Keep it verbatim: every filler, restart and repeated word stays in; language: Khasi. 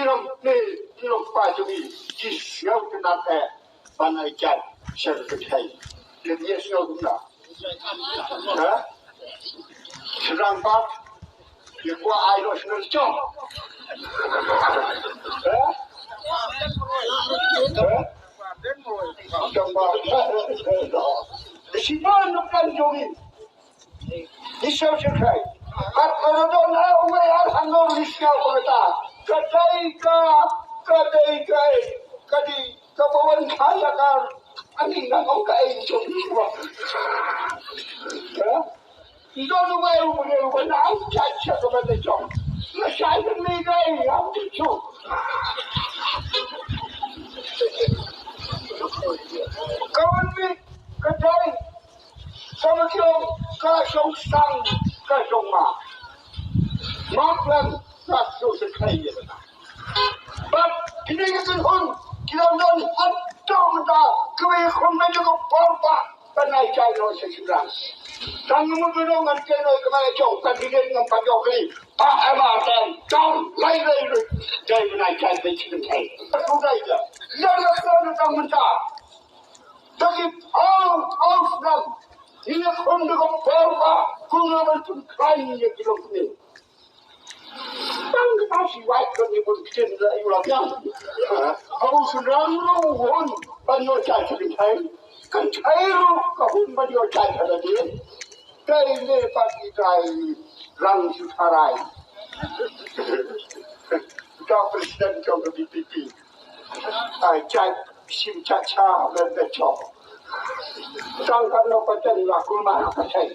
Nong ne, nong pa jong ngi, ki sngew tynnat eh ban ai jait sha ka kynthei. Lada ïa sngew kumno? Ha? Sdang pat ïa kwah ai noh sngewthuh. Ha? Ha? Sdang pat. Shi ban nong kan jong ngi. Ngi sngewsih kai. Kat ka don na uwei ar hangor ngi sngewsih kai. Ka dei ka, ka dei ka, ka dei ka bawan kaya ka. Ani na ong ka ei jong ngi wa. Ha? Ngi don uwei uwei uwei na ang cha cha ka ban dei jong. Na shai ka ni ka ei ang ki chu. Ka wan ni ka dei. Ka ma kiong, ka shong sang, ka shong ma. Ma plan, ka shong se khai ye na. But kini ki tin hun, ki lam don hat to mata, kami khum na joko por pa, pa nai chai no se sibran. Tang mu bi no ngan ke no ka ma chong, ka bi den ngan pa jok ni. Pa ama tan, chong, lai lai lai. Jai nai chai pe chicken thai. Su dai ja. Ya ya ko no tang mata. Dagi pau pau sdang. Ïa khum da ka por ba kum na ban pun khlaiñ ïa ki longkmie. Tang ka ta shi wai ka ni bun ktien la ïa la biang. Ka u sdang ruh hun ban ïoh jai ka kynthei. Kynthei ruh ka hun ban ïoh jai ka lade. Dei ne pat ki dei rang shu tharai. Ka president jong ka B P P. Ai, jait shim cha cha ben ben chong. Tang kan no paten la kulma ka chai.